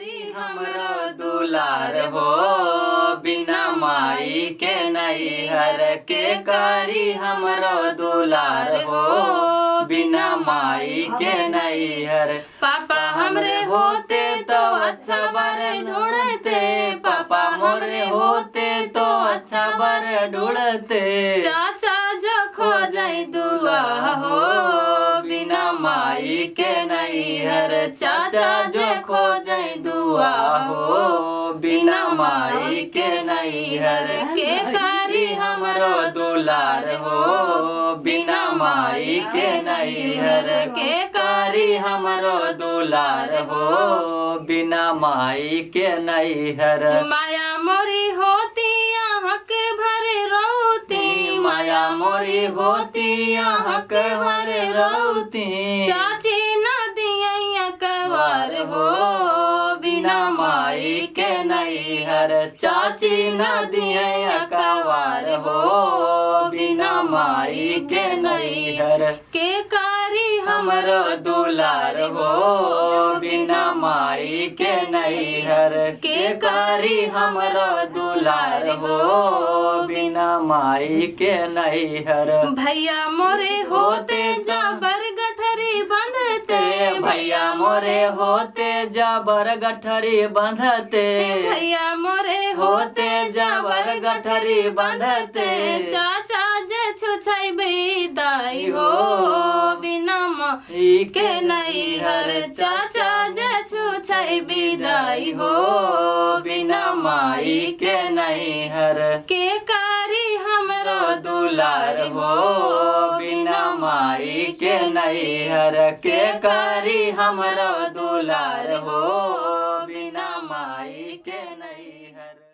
हमरो दुलार हो बिना माई के नैहर के करी हमरो दुलार हो बिना माई के नैहर। पापा हमरे होते तो अच्छा बर ढूंढते, पापा मोरे होते तो अच्छा बर ढूंढते। चाचा जो खोजई दुआ हो बिना माई के नैहर, चाचा जो खोजई दुआ हो बिना माई के नैहर के करी हमरो दुलार हो बिना माई के नैहर के करी हमरो दुलार हो बिना माई के नैहर। माया मोरी होती यहाँ के भरे रोती, माया मोरी होती यहाँ के भरे रोती। चाची न दिया कवार हो बिना माई के नैहर, चाची न दिया कवार हो बिना माई के नैहर के करी हमरो दुलार हो बिना माई के नैहर के करी हमरो दुलार हो बिना माई के नैहर। भैया मोरे होते जाबर गठरी बंधते, भैया मोरे होते जाबर गठरी बंधते, भैया मोरे होते जाबर गठरी बंधते। चाचा जे छुछई दाई हो बिना माई के नैहर, चाचा जे छुछई विदाई हो बिना माई के नैहर के करी हमरो दुलार हो बिना माई के नैहर के करी हमरो दुलार हो बिना माई के नैहर।